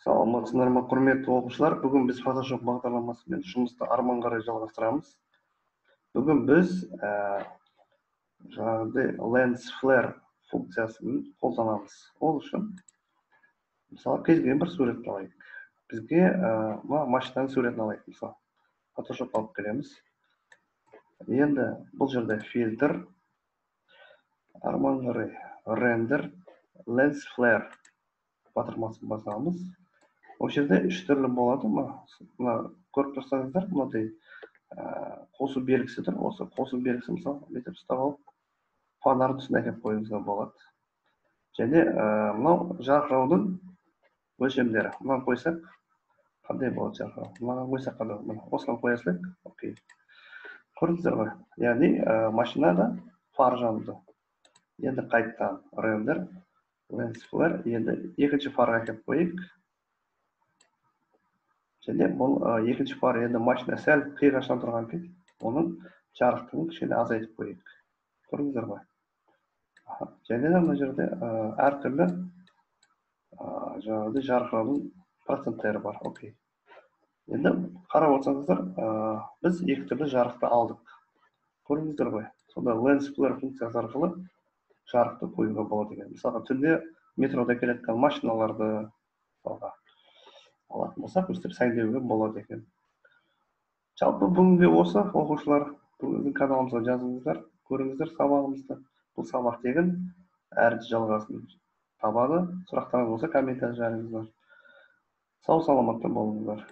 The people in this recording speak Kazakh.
Саламатсыздар ма, құрметті оқушылар! Бүгін біз Photoshop бағдарламасымен жұмысты арман қарай жалғастырамыз. Бүгін біз жаңағыдай Lens Flare функциясын қолданамыз. Ол үшін, мысалы, кез келген бір суретті алайық. Бізге мына машинаның суретін алайық, мысалы. Photoshop алып келеміз. Енді бұл жерде фильтр, арман қарай рендер, Lens Flare батырмасын басамыз. Ол жерде үш түрлі болады ма? Мына көріп тұрсаңыздар, мынадай қосу белгісі тұр. Осы қосу белгісі, мысалы, бүйтіп ұстап алып, фонарь тұсына әкеліп қоюыңызға болады. Және мынау жарқыраудың өлшемдері. Мынаны қойсақ қандай болады жарқырау? Мынаған қойсақ қандай болады? Осыған қоя салайық. Окей. Көрдіңіздер ғой? Яғни машинада фар жанды. Енді қайтадан рендер, Lens Flare, енді екінші фарға әкеліп қояйық. Және бұл екінші фар, енді машина сәл қиғаштан тұрған екен, оның жарықтығын кішкене азайтып қояйық. Көрдіңіздер ғой? Және де мына жерде әртүрлі жаңағыдай жарқыраудың проценттері бар. Окей. Енді қарап отырсаңыздар, біз екі түрлі жарықты алдық. Көрдіңіздер ғой? Сонда Lens Flare функциясы арқылы жарықты қоюға болады екен. Мысалға, түнде метрода келе жатқан машиналарды, мысалға, алатын болсақ, өстіп сәндеуге болады екен. Жалпы бүгінге осы, оқушылар, біздің каналымызға жазыңыздар, көріңіздер сабағымызды. Бұл сабақ тегін, әрі жалғасын табады. Сұрақтарыңыз болса, комментарий жазыңыздар. Сау саламатта болыңыздар.